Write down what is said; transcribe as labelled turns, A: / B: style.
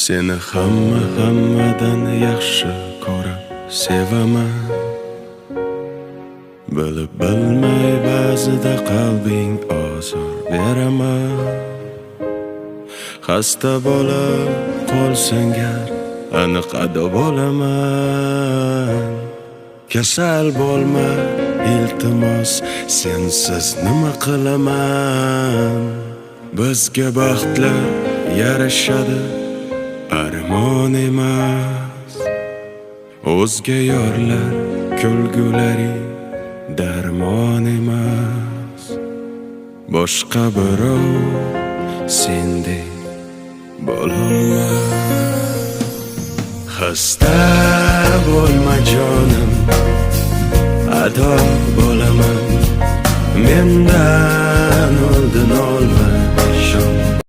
A: Seni hamma hammadan yaxshi ko'rib sevaman. Bilib bilmay ba'zida qalbing ozor beraman. Xasta bo'lib qolsang gar, aniq ado bo'laman. Kasal bo'lma, iltimos, sensiz nima qilaman? Bizga baxtlar yarashadi, armon emas. O'zga yorlar kulgulari darmon emas. Boshqa birov sendek bo'lolmas. Xasta bo'lma, jonim, ado bo'laman. Mendan oldin olma, ishon.